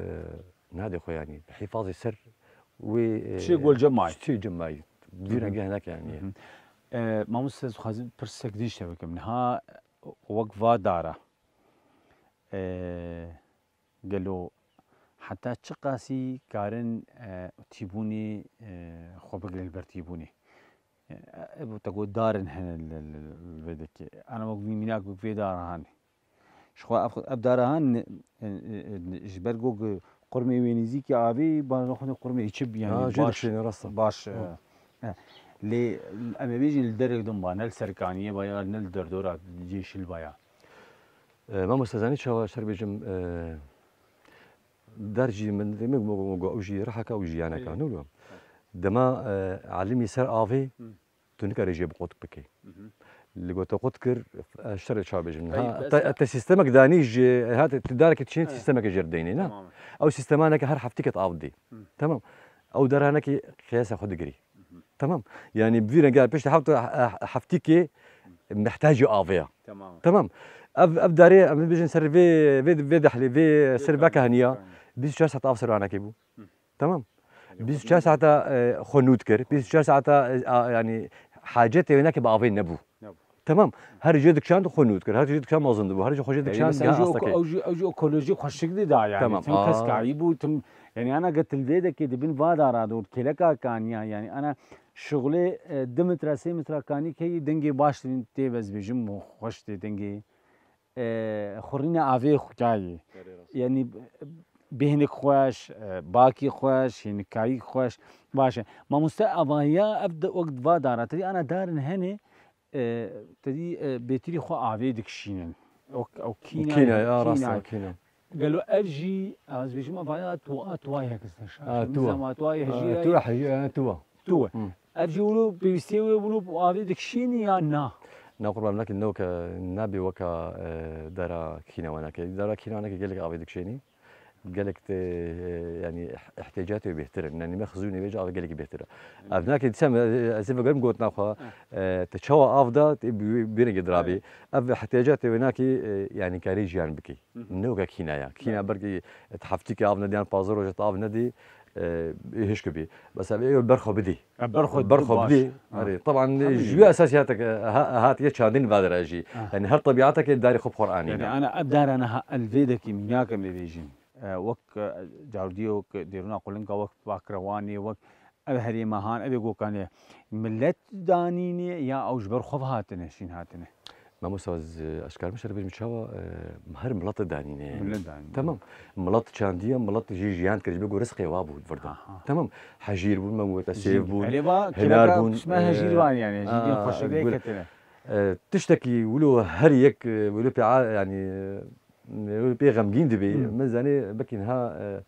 nadê xwe yanî. Hîfazê ser wê, e, çê gol cem mayî. Çê cem mayî. Vî rengê hinek yanî. E, mamoste, ez dixwazim pirsek din ji te bikim. Niha wek va dara, e, gelo heta çi qasî karin, e, tîbûnê, e, xwe bigrin li ber tîbûnê? E, ev te got darin hene li, li, li vê dekê. Ana wek vî mînak wek vê dara hane. Ji xwe ev, ev dara han, e, e, e, ji ber ku qurmê wê nêzîkî avê, ba xwe qurmê çi bi, yanî baş, baş, e, e. Lê em ê bêjin li derek din ba, ne li ser kaniyê ba ya, ne li derdora cêşil ba ya. E, mamoste, zanî çawa ser bêjim, e, der jî min, min, min, min, ew jî riheka, ew jî yaneka, ne wilo. Dema, e, elimî ser avê, tu nikarî jê bi qut bikî. Li got te qut kir, e, ji te re çawa bêjim. Ha, te, te sîstemek danî ji, ha, te, te darekî çîn sîstemekê jê re deynê, ne? Ew sîstemaneke her heftî ket av didî. Tamam. Ew deranekî qiyasa xwe digirî. Tamam. Yani bi vî rengî piştî heft-, he-, heftîkê mihtacî avê ya. Tamam. Ev, ev darê, em bêjin ser vê, vê, vê dehlê, vê ser veke heniya, bîst û çar saet av ser anekê bû. Tamam. Bîst û çar saeta, e, xwe nû dikir. Bîst û çar saeta, e, a, yani hacetê wê neke bi avê nebû. Tamam. Her jê dikişand xwe nû dikir. Her jê dikişand mezin dibû. Her jê xwe jê dikişand. Ew jî, ew jî ekolojî xweşik dida yani. Tamam. Tim kes kayî bû, tim, yani ana get li vê dekê dibin va dara dor kêleka kaniya yani ana şixulê, e, du metre, sê metre kanî keyî dengê baş tê, tê bezbêjim xweş tê dengê, e, xurîna avê xwe kayî. Yani bêhnik xweş, e, bakî xweş, hênikayî xweş. Baş e. Mamoste avahiya ev de wek va dara. Tedî ana darin hene, e, tedî, e, bêtirî xwe avê dikişînin. O, o kîna, kîna, ya, rast e, kîna. Gelo ev jî, ez bêjim, vaya tu, a tuwa yek işte. Ha, tuwa. Zema tuwa yek jî. Tuwa, ha, tuwa. Tuwa. Ev jî wilo pêwîstiyê wê wilo avê dikişînî ya na? Na qurban, lakin ne weke, nabê weka, e, dara kîna wenekê. Dara kîna wenekê gelek avê dikişînî. Gelek te, e, yani ihtiyacatê wê bêhtir in. Yani me xizûnê wê ji avê gelekî bêhtir e. Ev nake dîsa me, e, ez ê vegerim gotina xwe, e, te çawa av da, te bi, bi rengê dirabê. Ev ihtiyacatê wê nake, e, yani karê jiyan bikî. Ne weke kîna ya. Kîna belkî te heftîkê av nedî yan pazdeh rojê te av nedî, e, hişk bî. Bes ev ê berxwe bidî. Berxwe bidî. Erê, teban ji wî esasî hatek, ha-, hatiye çandin vadere jî. Yani her tebiatek darê xwe bi xwe anîne. Yani ana ev dara niha el vê dekî mînake me bêjin. E, wek, e, cawdiyê wek Dêrûna Qulinka, wek Pakrewanê, wek ev herêma han, ev ê gokanê. Millet danînê ya ew ji ber xwe hatine, şîn hatine? Mamosta, ez, ez karim şer bêjim çawa, e, her milet danînê. Milet danînê. Tamam. Milet çandiye, milet jî jiyan kir, ji ber ku rizqê wa bû virda. Aha. Tamam. Hejîr bûn, me weta sêv bûn, hinar bûn. Erê va, kêleka pişme hejîr van yani, hejîrên xweşik lê ketine. E, tiştekî wilo her yek, e, wilo pê a-, yani, e, wilo pê xemgîn dibê. Min zanê bekî niha, e,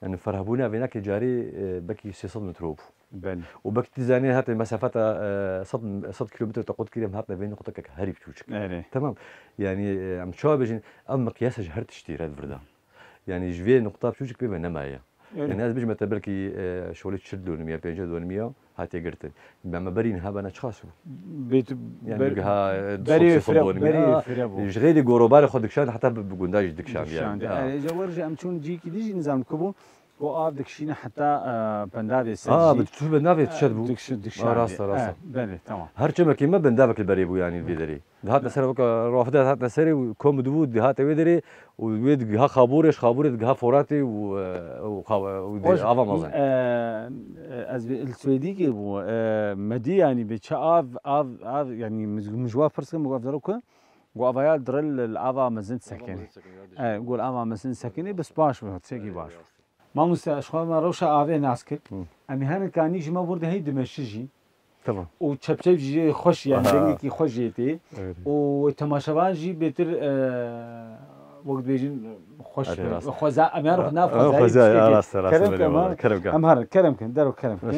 yani ferhbûna vênakê carê, e, bekî sê sed metro bû. Belê. Û bekî tu zanê hate mesafeta, e, sed, sed kilometre te qut kirî em hatine vê nuqtekek herî biçûçik. Erê. Tamam. Yani, e, em çawa bêjin, ev miqyas e ji her tiştî re virda. Yani ji vê nuqta biçûçik pê ve nemaye. Öyle. Yani ez bijim te belkî, e, şolê çil donimiya, pêncî donimiya hatiye girtin. Be me berî niha bena çiqas bû? Bêt-, yani ber-, bigiha, e, berê du sed, fire, sê sed donimiya. Berê fire bû. Ji xêrî gorobarê xwe dikişand heta bi, bi gunda jî dikişand yani. Dikişand. Ha. E, ji wer jî em çûn cîkî dî jî nizam ku bû. Ku av dikişîne heta, e, bendavê ser Aa, jî. Bi tu bendavê E, dişet bû. Dikişi-, dikişanê. Aa, rast e, rast e. E, belê, tamam. Her çemekê me bendavek li berê bû, yanî vê derê. Dihatine ser weke rafide, dihatine serê û kom dibû, dihate wê derê û wê digiha Xaborê, ji Xaborê digiha Foratê û, e, û Xa-, û dê Xweş, ava mezin. E, e, ez vê li Swêdîkê bû, e, me dî, yanî bê çi av, av, av, yanî min, min ji wa pirs kir, min got, "Ev dero ku?" Got, "Ava ya diril li ava mezin disekinê." Ava mezin disekinê, ya E, got, "Ava mezin disekinê, bes baş bû, tiştekî baş bû." Mamoste, ji xwe me rewşa avê nas kir. Hı. Em ê herin kanî ji me bûr de hey dimeşi jî. Tamam. Û çepçep jî xweş, yani Aha. dengekî xweş jê tê. Evet. Û temaşevan jî bêtir, e, wek dibêjin xweş Erê, be. Rast. Xweza, em yan Aa, nav aa, xwezayî xwezayî, biskekî. Aa, rast, rast, Kerem belê, ke, em belê, herin, kerem ke. Em herin, kerem ke, dero kerem ke. Hoş.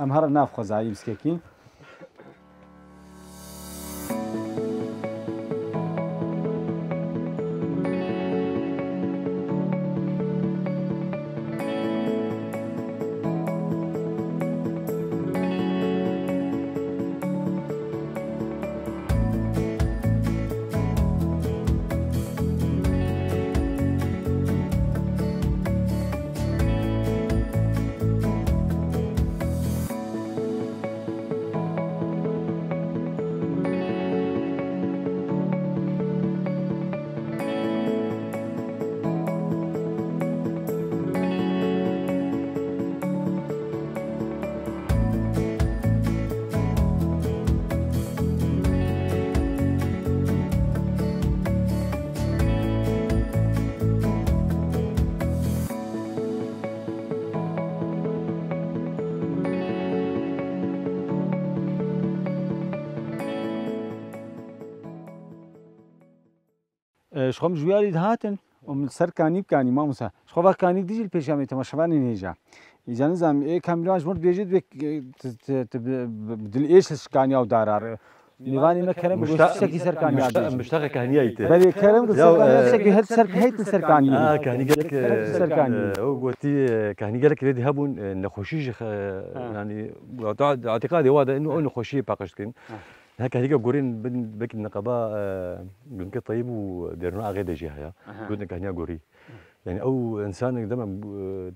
Em herin nav xwezayî biskekî. E, ji xwe min ji wî alî dihatin û min ser kanî bikanî, mamosta. Ji xwe va kanîk dijî li pêşiya me temaşevanên hêja. Îca nizam, ê kamîran ji min dibêje dibê, e, tu, tu, tu bi, bi, bi dil êş ji kaniya û darar. Mêvanê me kerem, Muşta-, goşt tiştekî ser kaniya muşta-, bêjî. Muştaqa kahniyayî te. Belê kerem, Ya, ser kaniya, e, tiştekî het ser, heyt li ser kaniyê. A, kahnî gelek, e, Ser kaniyê. e, o gotî, e, kahnî gelek rêdî hebûn, e, nexweşî ji xe-, Ha. yani, îtîqadê wa de, ino, o nexweşiyê paqij dikin. Ha. Niha kahnîka gorî bin, belkî niqaba, e, Gundke Teyib û Derûna Axê de jî heye. Aha. Gotin kahniya gorî. Yani ew însanek dema, e,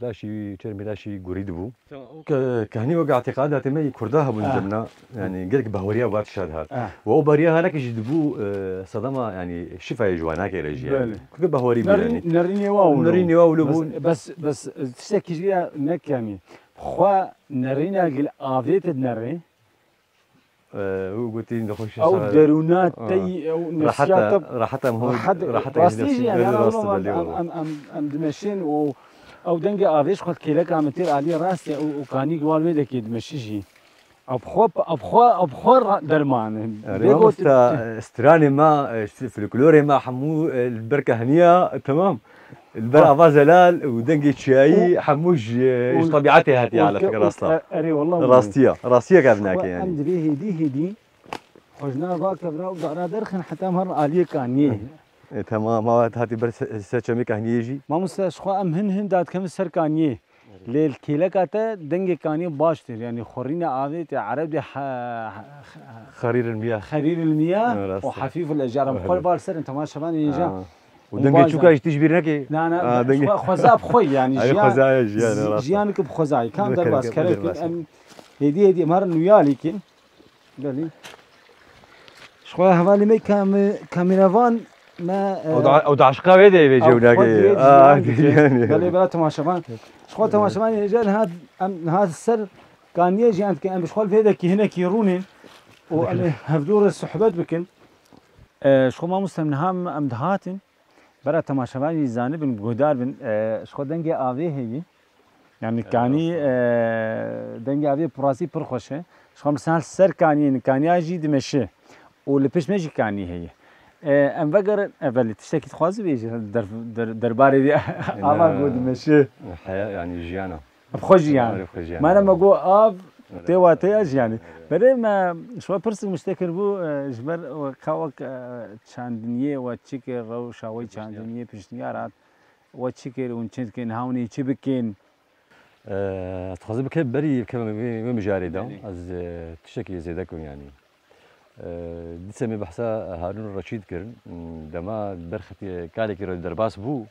laşî, çermê laşî gorî dibû. Tamam, o Ke-, kahnî weke îtîqada te me yî Kurda hebûn Ha. demna. Yani gelek bahweriya vat şad hat. Ha. Ve o bahweriya hanekî jî dibû, e, sedema yani şifayê ji wanakê re jî yani. Belê. Kûke bahwerî bû Nerîn-, yani. nerînê wa wilo. Nerînê wa wilo Bes, bûn. bes, bes, tiştekî jî ya nek yani. Xwe nerîna gil avê te nerê. Ew gotî nexweşî Ew sar- derûna Ah. te yî, ew Rehet nefsiya e, te rehet e, em hûn rehet, rehet e, rastî jî, nefsî yani, belê em, rast e, em, belê em, wala. em, em, em dimeşin û ew dengê avê ji xwe kêleka min têr alî rast e û, û kanîk wal wê dekê dimeşî jî. Ev xwe, ev xwe, ev xwe ra-, derman e. Erê, Bê mamosta, got- e, stranê me, e, işte, folklorê me hemû, e, li ber kehniya, e, temam. Li ber Ha. ava zelal û dengê çiyayî Û hemû ji, û ji tebiatê hatiye û ala ke-, fikir û rasta. e-, erê, wallah, wallah. Rastiya, rastiya ke ev nake yani. Em divê hêdî hêdî xwe ji nav va kevra û dara derxin heta em herin aliyê kaniyê. E, temam, ma hatî ber se-, ser çemê kahniyê jî. Mamoste, ji xwe em hin hin dadikevin ser kaniyê. Lê li kêleka te dengê kaniyê baş tê. Yani xurîna avê tê, ereb dê he-, he-, Xerîr il miya. Xerîr il miya Ha, rast û e. Hefîf il ejar. Em Rast xwe e. li bar serin, temaşevanê hêja. Ha. Û Û dengê bazen çûka jî tişt bîr nekê? Na, na, Ha, dengê xwe, xweza bi xwe yani, Ay, jiyan, xwezaya jiyan, zi-, rast e. jiyan ki bi xwezayî. Kam Dikir, derbas dikir, kerek dikir, rast e. Em hêdî hêdî em herin nûya lîkin. Belê. Ji xwe hevalê me kam-, kameravan me, e, Ew da, ew da aşqa wê de vê Ew xwe cewdakê. dê Aa, jiyan dike. yani. Belê bela temaşevan. Ji xwe temaşevan hêja niha em niha ser kaniyê jiyan dikin. Em ji xwe li vê dekî hinekî rûnên û em ê hevdû re sohbet bikin. E, ji xwe mamoste em niha em, em dihatin. Bera temaşevan jî zanibin, guhdar bin, e, ji xwe dengê avê heye. Yani Evet, kanî, evet. e, dengê avê pirasî pir xweş e. Ji xwe misal ser kaniyê, kaniya jî dimeşe. Û li pişt me jî kanî heye. E, em vegerin, e, belê tiştekî dixwazi bêje der, der, derbarê vê ava Ena- ku dimeşe. Heya, yani jiyana. Bi xwe jiyan. Bi xwe jiyan. Mane me got av Evet. tê wateya jiyanê. Evet. Berê me ji we pirsik mişte kiribû, e, ji ber we ka wek, e, çandiniyê we çi kir, rewşa we Piştniyar. çandiniyê piştniyar hat. We çi kir, hûn çi dikin, hûn ê çi bikin? E, ez dixwazim bike berî bikevim wê, wê mijarê de. Belê. Ez, e, tiştekî zêde kim yani. E, dîse me behsa Harun Reşîd kir. Dema berxetî kalekî re derbas bû. Hı.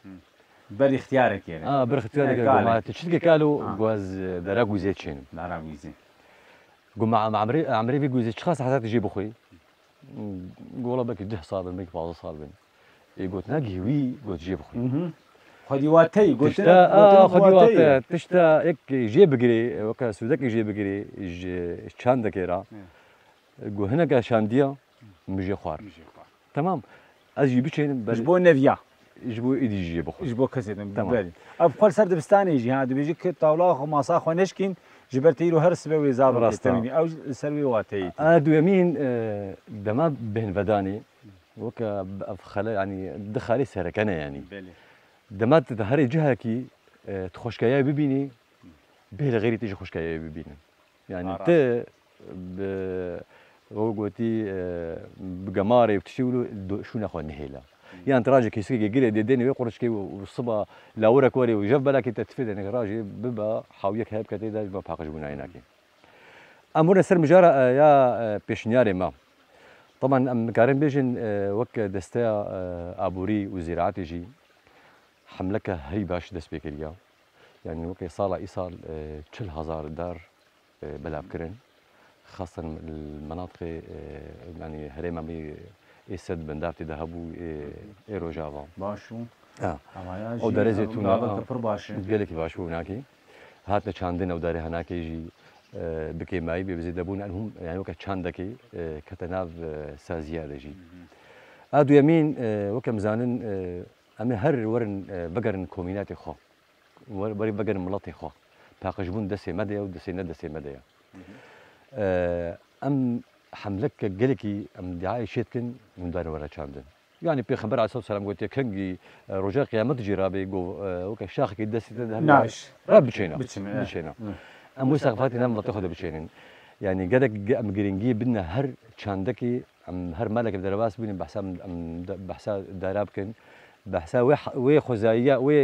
Ber îxtiyarekê ne. Ha, ber îxtiyarekê ne. Got, ma tu çi dikî kalo? Ha. Got, ez dara gûzê çênim. Dara gûzê. Got, ma, ma emrê, emrê vî gûzê çiqas heta tu jê bixwî? Got, wela belkî deh sal bin, belkî pazdeh sal bin. Ê got, nagihî wî, got, jê bixwî. Mhm. Xwedî wateyî, gotin, tişta, gotin a, xwedî wateyî. Wate, tişta ek jê bigirê, weke sûdekê jê bigirê, ji çandekê ra. Got, hineke şandiya, min jê xwar. Min jê xwar. Temam. Ez jî biçênim, belê. Ji bo neviya. Ji bo êdî jî jê bixwî. Ji bo kesê din, tamam. Belê. Ev xwe li ser dibistanê jî, ha, dibêjî ki tawla xwe, masa xwe neşkîn, ji ber te îro her sibe wê zarokê. Rast e. Temînî. Ew ser wê wateyê tê. A duyemîn, e, dema bêhnvedanê, weke ev xele, yanî di xalê sereke ne yanî. Belê. Dema tu herê cihekî, e, tu xweşkayayê bibînî, bêhli xeyrî tu jî xweşkayayê bibînin. Yani, ha, rast. Ti bi, o gotî, e, bi gemarê û tiştî wilo do-, şûna xwe nihêle. Hmm. Yan tu rajê kesîkê girê dê dênê wê qurçikê û, û siba lawirek werê û jev belakê te tifê de neke rajê bibe hawiyek heye bike tê de ji bo paqijbûnayê nake. Em were ser mijara, e, ya, e, pêşniyarê me. Taban em karin bêjin, e, wek desteya, e, aborî û zîraetê jî hemleke herî baş dest pê kiriya. Yani weke sala îsal, e, çil hezar dar, e, belav kirin. Xasen li menatiqê, e, yani herêma me ê sed bendar tê de hebû, e, ê Rojava. Baş bû. Ha. Ama ya jî ew derê zêtûna, gaveke pir baş e. Gelekî baş bû hinakî. Hatine çandin ew derê hinakê jî, e, bi kêmayî bê bi zêdebûn. Elhum, yani weke çandekê, e, kete nav, e, saziya de jî. Hı hı. A duyemîn, e, weke em zanin, e, em ê her werin, e, vegerin komînatê xwe. Wer-, werî vegerin miletê xwe. Paqijbûn destê me de ye û destê ne destê me de ye. Hı hı. E, em hemleke gelekî em diayê çê dikin, hûn darin were çandin. Yani Pêxember aleyhisselatu vesselam gotiye, kengî, e, roja qiyamet jî rabe, go, e, weke şaxekî destê te de hebe. Naş. Rabe biçêne. Biçin, e. Biçêne. Hı. Em wê seqfatê ne miletê xwe de biçênin. Yani gerek ge-, em girîngiyê bidine her çandekî Em her maleke bi derbas bûne behsa em, em de, behsa dara bikin. Behsa wê ha-, wê xwezayiya, wê,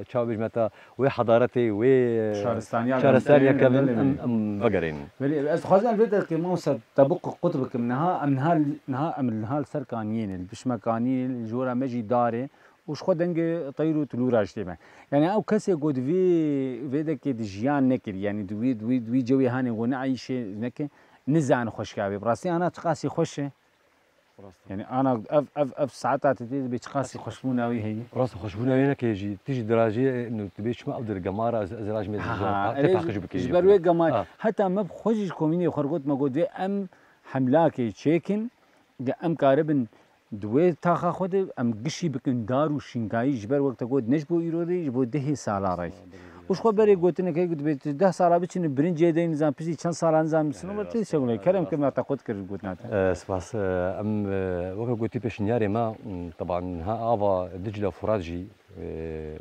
e, çawa bêjme te, wê hedaretê, wê, e, şaristaniya, şaristaniya kevin, em, em vegerên. Belê, ez dixwazim vê deqê mamosta te bi qut bikim. Niha em niha, niha em niha li ser kaniyê ne, li pişme kaniyê, ji wera me jî darê. Û ji xwe dengê teyr û tilûra jî tê me. Yani ew kesê ku di vê, vê dekê di jiyan nekir, yani di wî, di wî, di wî cewê hanê ku neeyşê neke, nizan xweşka bê. Bi rastî ana çiqasî xweş e. Rast e. Yani ana ev, ev, ev saeta te tê dibê çiqasî xweşbûna wî heye. Rast e, xweşbûna wî neke jî. Tu jî dirajê, e, tu bê çima ew dir gemara ez, ez rajmê. Ha, ha, tê paqij bikê jî. Ji ber wê gemar. Ha. Heta me bi xwe jî ji komînê xwe re got, me got vê em hemlakê çêkin, ge em karibin Di wê taxa xwe de em gişî bikin dar û şînkayî, ji ber wek te got ne ji bo îro re, ji bo dehê sala re. Û ji xwe berê gotinek heye, dibê tu deh sala biçîne birincê de nizam piştî çend sala nizam sinoba tê şewle. Kerem kir me te qut kir gotina te. E, spas, e, em, e, weke gotî pêşniyarê me, m, teban niha ava Dicle Furat jî, e,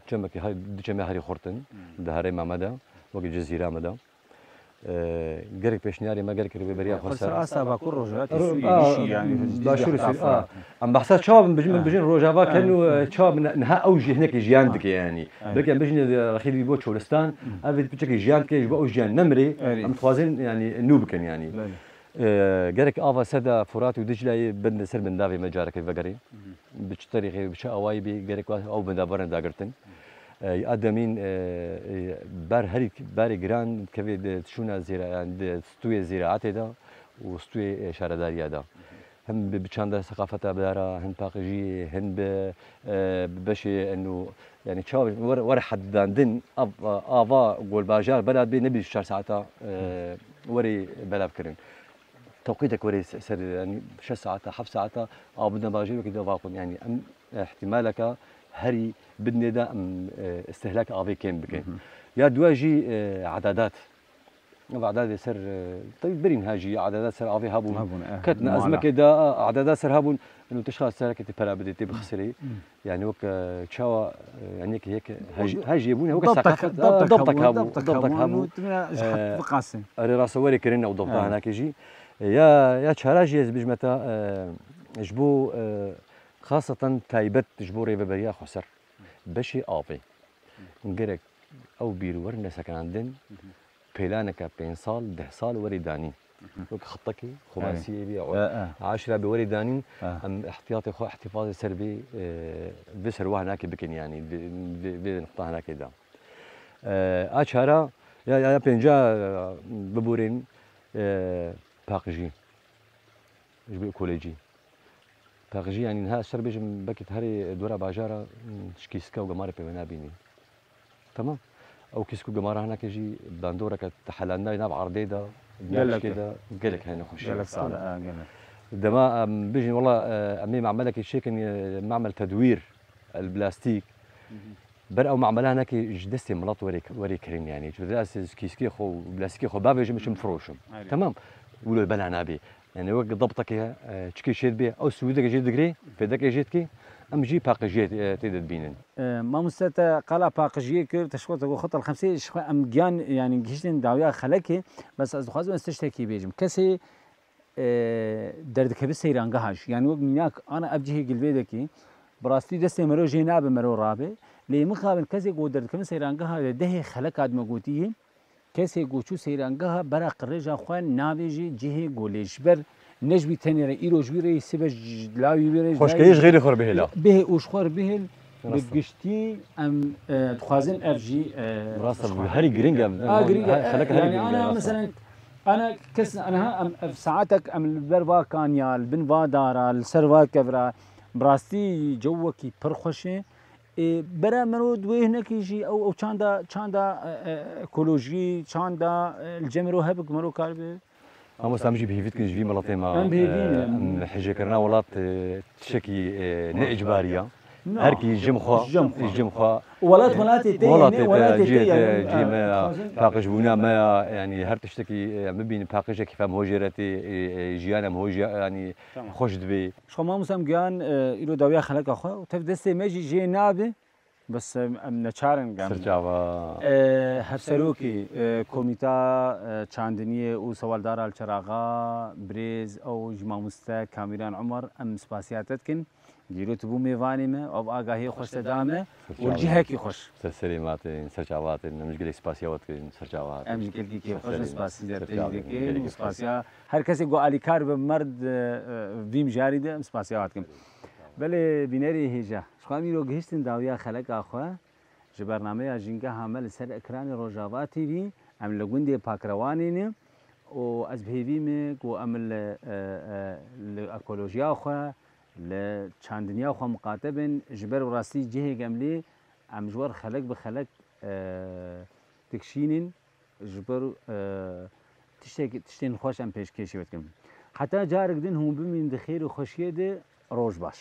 çemekî her, du çemê herî xurt in, di herêma me de, wekî Cizîra me de. E, gerek pêşniyarê me, gerek rêveberiya xweser. Xweser a Bakur Rojava Ro-, Sûriyê, a, gişî, yani, Başûr Sûriyê, a. Em behsa çawa bin bijin, bin bijin Rojava ken û, e, çawa bin niha ew jî hinekî jiyan dike, yani. Belkî em bijin, e, rexî bî bo Çolistan, ev ê piçekî jiyan dike, ji bo ew jiyan nemirê, em dixwazin, yani, nû bikin, yani. E, gerek ava Seda, Furat û Dicleyê bin ser bindavê me careke vegerê. Bi çi terîxê, bi çi awayî bê, gerek ew bindav werin dagirtin. E, ya demîn, e, e, ber herî, berê giran dikeve di şûna zîra-, yani di stûyê zîraetê de û stûyê, e, şaredariya de. Hin bi, bi çanda seqafeta bidara, hin paqijî, hin bi, e, bi beşê eno, yani çawa were, were hedandin, av-, ava golbajar belav bê nebî çar saeta, e, werê belav kirin. Tewqîtek werê se-, ser, yani şeş saeta, heft saeta av bidin bajê wekî de vaxwin. Yani em, e, ihtimaleke herî bidinê de em, e, istihlak avê kêm bikin. Hı hı. Ya duwa jî, e, edadat. Ev edadet ser, e, tabii birîn ha jî edadet ser avê hebûn. Hebûn, eh, ketine mala. Ezmekê de, e, edadet ser hebûn. Eno tişka sereke te pera bidê, tê bixisirê. Hı. Yani wek, e, çawa, e, yani yek, yek hej-, hejiyê bûne, wek seqafet, dabtek, a, dabtek hebû, dabtek hebû, dabtek hebû. Û tine ji, e, xet biqasin. Erê rasa werê kirin ew dabta hinakê jî. E, ya, ya çara jî ez bijme te, e, ji bo, e, xaseten taybet ji bo rêveberiya xweser. Beşê avê. Gerek ew bîr werine sekinandin, pêlaneke pênc sal, deh sal werê danîn. Wek xittekî, xumasiyê bî, E, e. Aşira bi werê danîn, E. em ihtiyatê xwe, ihtifazê ser vê, e, vê serwa hinakê bikin, yanî vê, vê, vê nixta hinakê da. E, a çara, ya, ya, ya pênca, e, biborên, e, paqijî. Ji bo ekolojî. Paqijî, yanî niha ser bêjim, belkî tu herî dora bajara, hmm, ji kîska û gemarê pê ve nabînî. Tamam. Ew kîsk û gemara hinekê jî bandoreke tehelandayê nav erdê de, Gelek gelek e. de gelek heye nexweşî. Gelek sade, Tamam. e, gelek. Dema em bijîn, wela, e, em ê mamelekê çêkin, e, mamel tedwîr, el plastîk. Ber ew mamele hinekê ji destê milet werê, werê kirin, yanî. Tu dê ez kîskê xwe û plastîkê xwe bavêjim, biçim firoşim. Erê. Tamam. Wilo bela nabê. Yani wek dabtekê, e, çikê çê dibê, ew sûdekê jê digirê, fêdekê jê dikê, em jî paqijiyê, e, tê de dibînin. E, mamoste, te qala paqijiyê kir, te şixwe te got xwe telxemsê, şixwe em giyan, yani gihiştin dawiya xelekê, bes ez dixwazim ez tiştekî bêjim. Kesê, e, derdikeve seyrangeha jî, yani wek mînak ana ev cihê gilvêdekî, bi rastî destê mero jê nabe mero rabe, lê mixabin kesê ku derdikevin seyrangeha de dehê xeleka dime gotiyê, Kesê ku çû seyrangeha bera qirêja xwe navêjê cihê golê. Ji ber ne ji wî tenê re îro ji wî re yî sibe ji lawî wî re Xweşkeyê ji xêrê xwe re bihêla. Bihê û ji xwe re bihêl. Bi Rast e. giştî em, e, dixwazin ev jî, e, Rast e, ji xwe herî giring e. A, giring e. Her xelek herî Yani giring e, ana rast e. Mesela ana kes, ana em ev saetek em li ber va kanya, li bin va dara, li ser va kevra, bi rastî cewekî pir xweş e. Ê, bera mero di wê hinekî jî ew, ew çanda, çanda, e, e, ekolojî, çanda, e, li cem mero hebik mero karibe. Mamosta, em jî bi hêvî dikin ji vî miletê me, Em bi hêvî ne. e, em hijêkirina welat, e, tiştekî, e, ne icbarî ya. Na. Her kî ji cem xwe, Ji cem xwe. ji cem xwe. Welat welatê te ye, Welatê ne te, welatê te cihê ye, te, yani, cihê me ya, dixwazin paqijbûna me ya, yani her tiştekî, e, em bibînin paqijekî fem hojê re tê, e, e, jiyan em hojê, yani Tamam. xweş dibê. Ji xwe mamoste em giyan, e, îro dawiya xeleka xwe û tev destê me jî jê nabe. Bes em, em neçar in gem. Serçava. E, hevserokê, e, komîta, e, çandiniyê û sewaldara li Çeraxa, birêz ew ji mamoste Kamîran Umar, em spasiya te dikin. Gêro tu bû mêvanê me, ev agahiyê xweş te da me û li cihekî xweş. Ser serê me hatî, serçava hatî, em ji gelek spasiya we dikin, serçava hatî. Em ji gelkî kêfxweş in, spasî te jî dikin û spasiya her kesê ku alîkar be merd, e, e, vî mijarî de em spasiya we dikin. Belê bînerê hêja. Ji xwe em îro gihiştin dawiya xeleka xwe ji bernameya Jîngeha me li ser ekranê Rojava T V, em li gundê Pakrewanê ne û ez bi hêvî me ku em li, e, e, li ekolojiya xwe, li çandiniya xwe miqate bin, ji ber rastî cihê gemlê em ji wer xelek bi xelek, e, dikişînin, ji ber, e, tiştek, tiştên xweş em pêşkêşî we dikin. Heta carek din hûn bimînin di xêr û xweşiyê de, roj baş.